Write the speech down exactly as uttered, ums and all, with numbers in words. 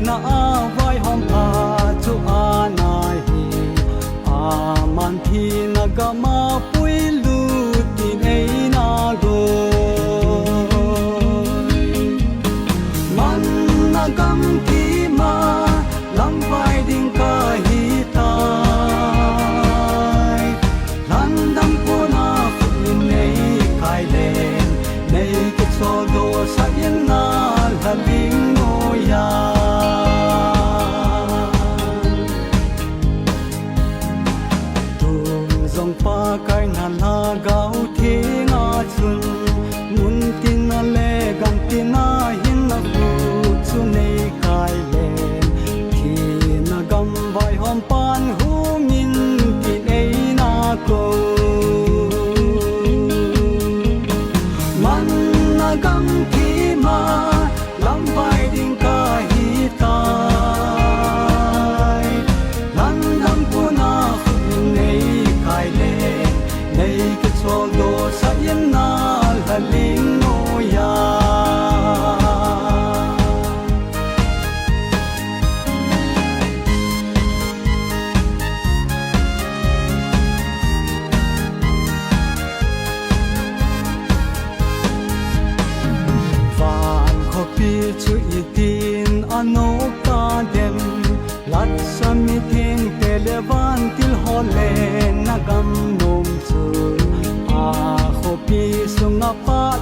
Na a vaihom pha chu ana hi, aman thina gam a puilut in eina goi. Manna gam kima lamvai ding kahi tai. Lhangdam kona khut in nei kai len, nei kicholdo sah in na lhaling noiya. Tum jong Pakai na lhagao thenga chun, mun tina le gam tina hin na khut chu nei kai len, thina gam vaihom pan hungin tin eina ko. Manna gam kima lamvai ding kahi tai. Lhangdam kona khut in nei kai len, nei kicholdo sah in na lhaling noiya. Van khopi chu itin anop ta dem, latsa mithengte le vantil ho le na gam nom chu. A khopi sunga phat